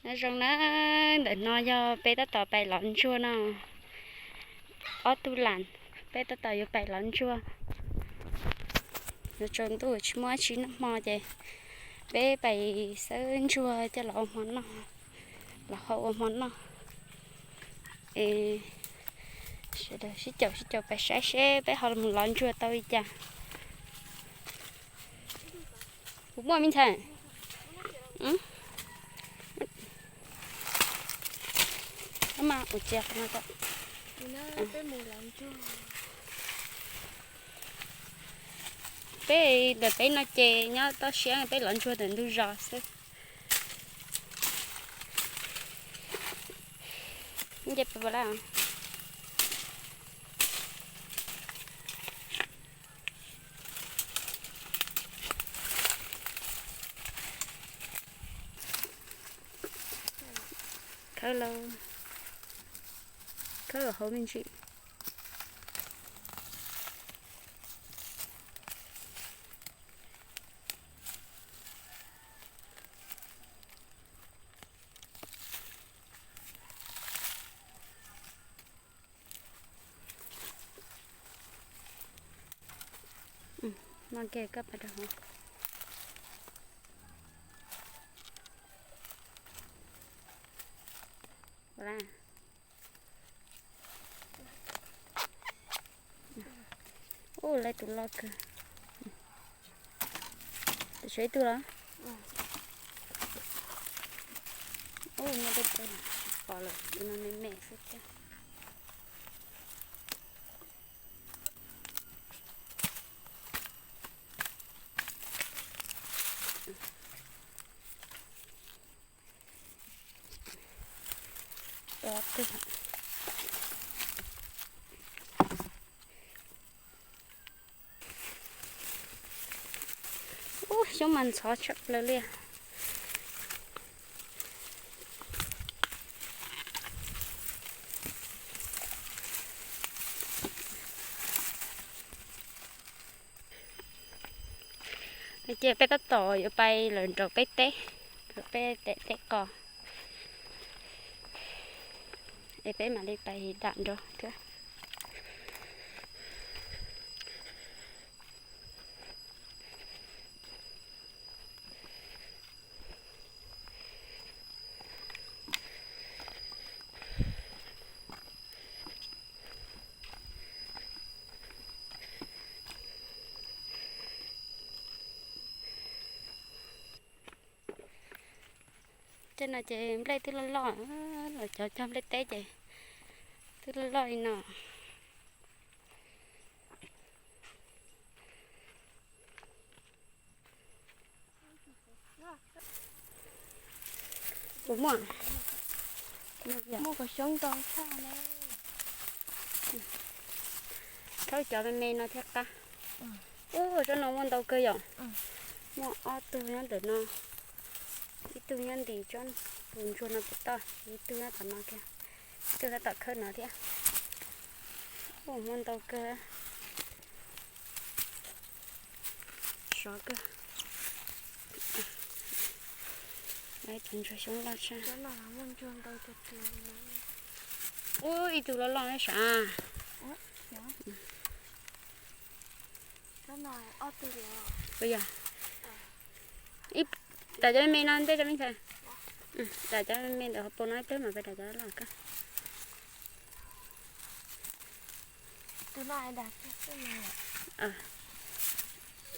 Nyob zoo na, ntawm no yog peb tab tom pais lov ntsuag no. Ob tug lam, peb tab tom yuav pais lov ntsuag. Yuav tsaus ntuj tsis muaj dab tsi noj hmo ces peb pais xawb ntsuag coj los ua hmo noj, los hau ua hmo noj. Es sawv daws sib caum sib caum pais saib seb peb ho mus lov ntsuag tau li cas. Kuv muaj me ntxhais. Mas ua cia qhov no kom peb ntawm peb no ces nyob toj siab peb lov ntsuag ntawm ntug zos xwb. Nce pab laj. Khawb lauj, khawb hauv me ntsis. No ke koj pais rau hauv. Ua lawm tus loj kawg. Tus tshuav ib tug los? Ub, nyob deb deb, tsis pom lawm, tus no me me xwb thiab. Ub, xyoob mas ntxhov tshaj plaws li. Ces peb tab tom yuav pais lawm nraum peb teb, peb teb qos, es peb mam li pais dam nraud thiab. Tej no ces nplej twb loj loj, los cov cog nplej teb ces twb loj loj li no. Kuv muaj, muaj cov xyoob ntau tshaj. Khawb cov me me no thiaj qab. Ub, tsob no muaj ntau kawg yom. Muaj ob tug nyob ntawm no, ib tug nyob ntim tsob tus ntsuag no pem toj, ib tug nyob tom no kiag, ib tug nyob tom khawb no thiab. Ub, muaj ntau kawg. Sov kawg. Ib tug ntsuag xyoob loj tshaj. Ub, ib tug loj loj sav. Puas yog? Ib, dam cov me me no ntej tso me ntxhais. Dam cov me me ntawm hauv paus no ib pliag mam pais dam cov loj kawg.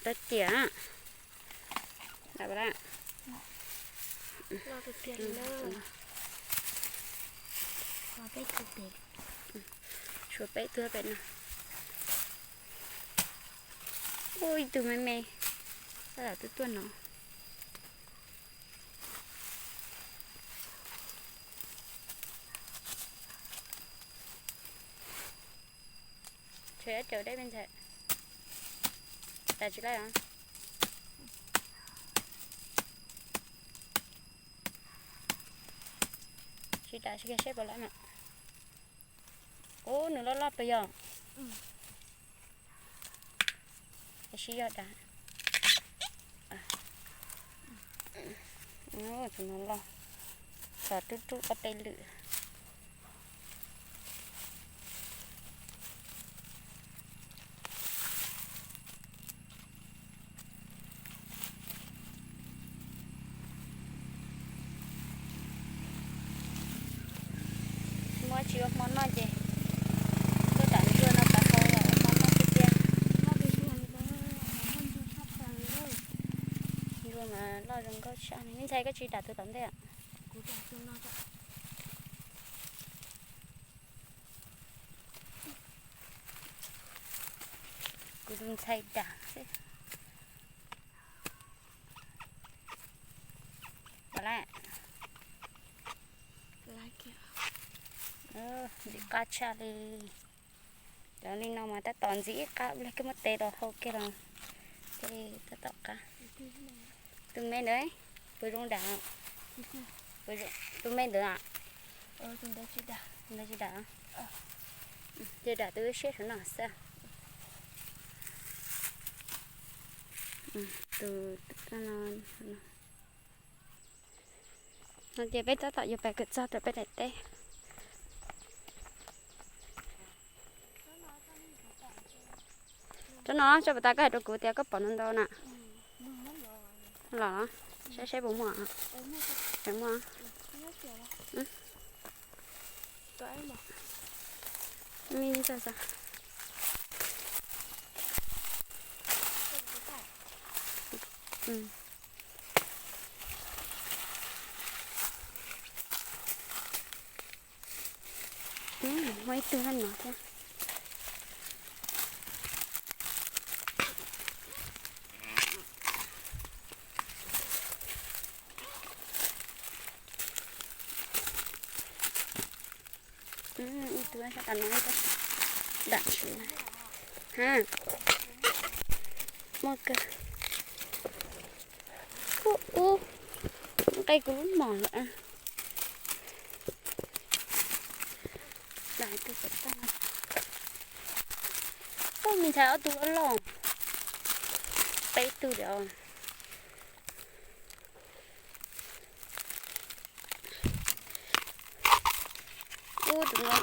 Rab ciam. Tshuav peb tug pem no. Ub, ib tug me me, tab tom tuaj tuaj no. Tshuav ib co deb me ntxhais. Dam tsis laij os. Tsis dam tsis kiag seb puas laij mas. Ub, nws loj loj puas yog? Es sib yog dam. Tus no loj. Txog rub rub ob peb lwm. Muab tsis ua hmo noj ces tuaj dam ntsuag no tas hau los ua hmo noj xwb tiag. Ntsuag mas loj zoo nkauj tshaj. Me ntxhais koj tsis dam tus tom ntej. Kuv tus ntxhais dam xwb. Ntxim qab tshaj li. Cov li no mas tab tom ntxim qab ua li, koj muab tes los hau kiag los thiaj li tab tom qab. Tus me ntawd puas zoo dam? Tus me ntawd, ntawd tsis dam, ces dam tus siab saum no xwb. Tus no ces peb tab tom yuav pais kawm txog rau peb daim teb. Tsob no tsob puas tas koj hais rau kuv tias koj pom no ntau na. Los saib saib puas muaj. Muaj. Muaj ib tug no thiab. Ib tug sab tas no dam tsis ha. Muaj kawg. Ub, nqe kuv lub mom lawm. Dam tus xov tooj. Ub, me ntxhais ob tug loj loj. Peb tug lawm. Ub, tus no,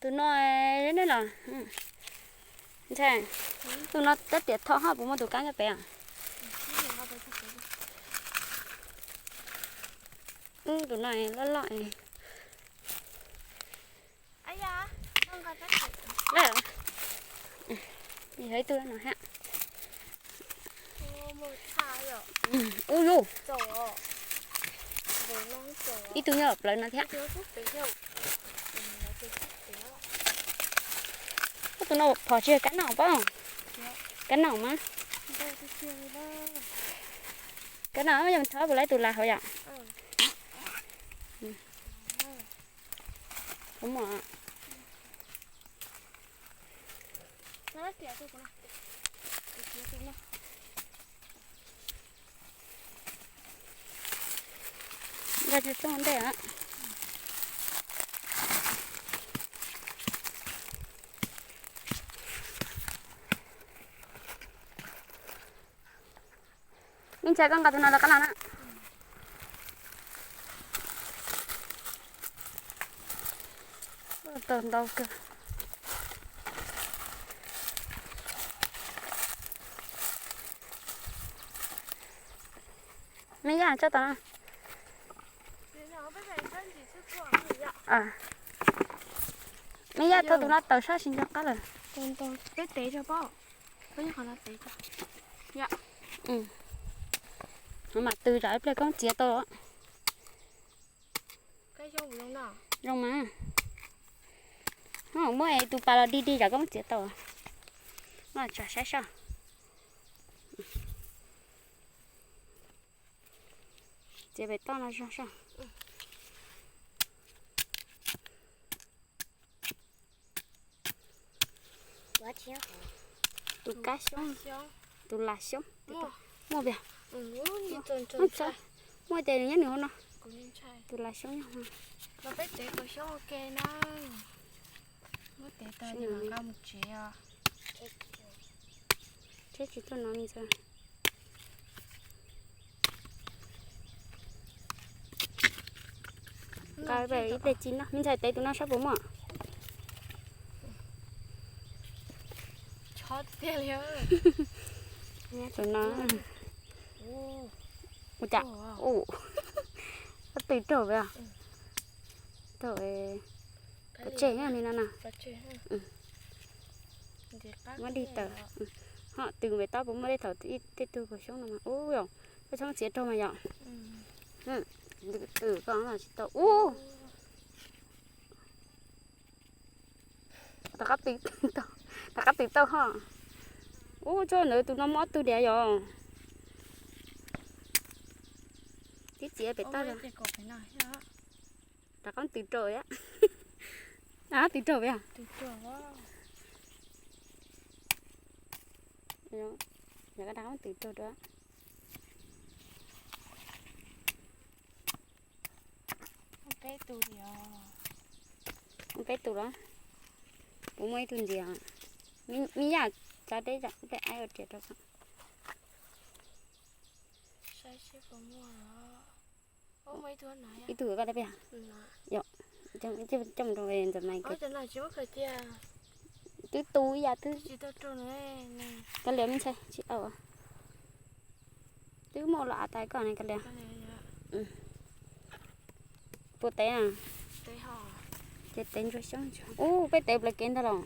tus no ne los. Ntxhais, tus no tab tias thom haj puas muaj tus kab nyob pem. Tus no loj loj. Yog ib tug no ha. Ub yus. Ib tug nyob plawv no thiab. Ub, tus no phom tsis yog kab noj pob. Kab noj mas. Kab noj yog thov puas laib tus las hauv yom. Kuv muaj. Nqa cov txooj ntej. Me ntxhais koj nqa tus no los qab los na. Tau ntau kawg. Me yaj tso tau na. Me yaj thauj tus no tawm sab sis nco qab lawm. Peb tev tso pob. Mam tw zam ib pliag koob txiav tau. Zoo mas. Muab tus pas los dig dig zam koob txiav tau. Muab tso saib soj. Txiav pem toj no zog soj. Tus kab xyoob, tus las xyoob. Muaj tias muaj nws nyob nws hauv no. Tus las xyoob nyob hauv no. Tsheb tsis tuaj no ntxawg. Ib pliag ci no, me ntxhais tev tus no saib puas muaj. Tus no, ua cas, ua, qab tw raug, raug pov tseg li no na. Muab dig tawm, ho tw npem toj puas muaj tej thaum tej tug kaus xyoob no mas ub yom, koj txhob txiav raug mas yom. Tw koj tsis tau ub. Rov qab tw tau ho. Ub, tsuas ntawd tus no muaj ob tug diam yom. Tib txiav pem toj. Rov qab tw rau, rov qab tw rau pem. Rov qab tw rau dua. Peb tus los, kuv muaj ib tug ntxiv. Me yaj, tsa deb, deb aib ua riam rau. Ib tug koj tab peb, yom, coj mus rau ntawm Maiv. Twb tu ib yam twb. Kav liam me ntxhais tsis au. Twb muaj los av tais koj ne kav liam. Puas tev na? Ces tev ntsuag xyoob ntsuag. Ub, peb tev plaws kev ntag los.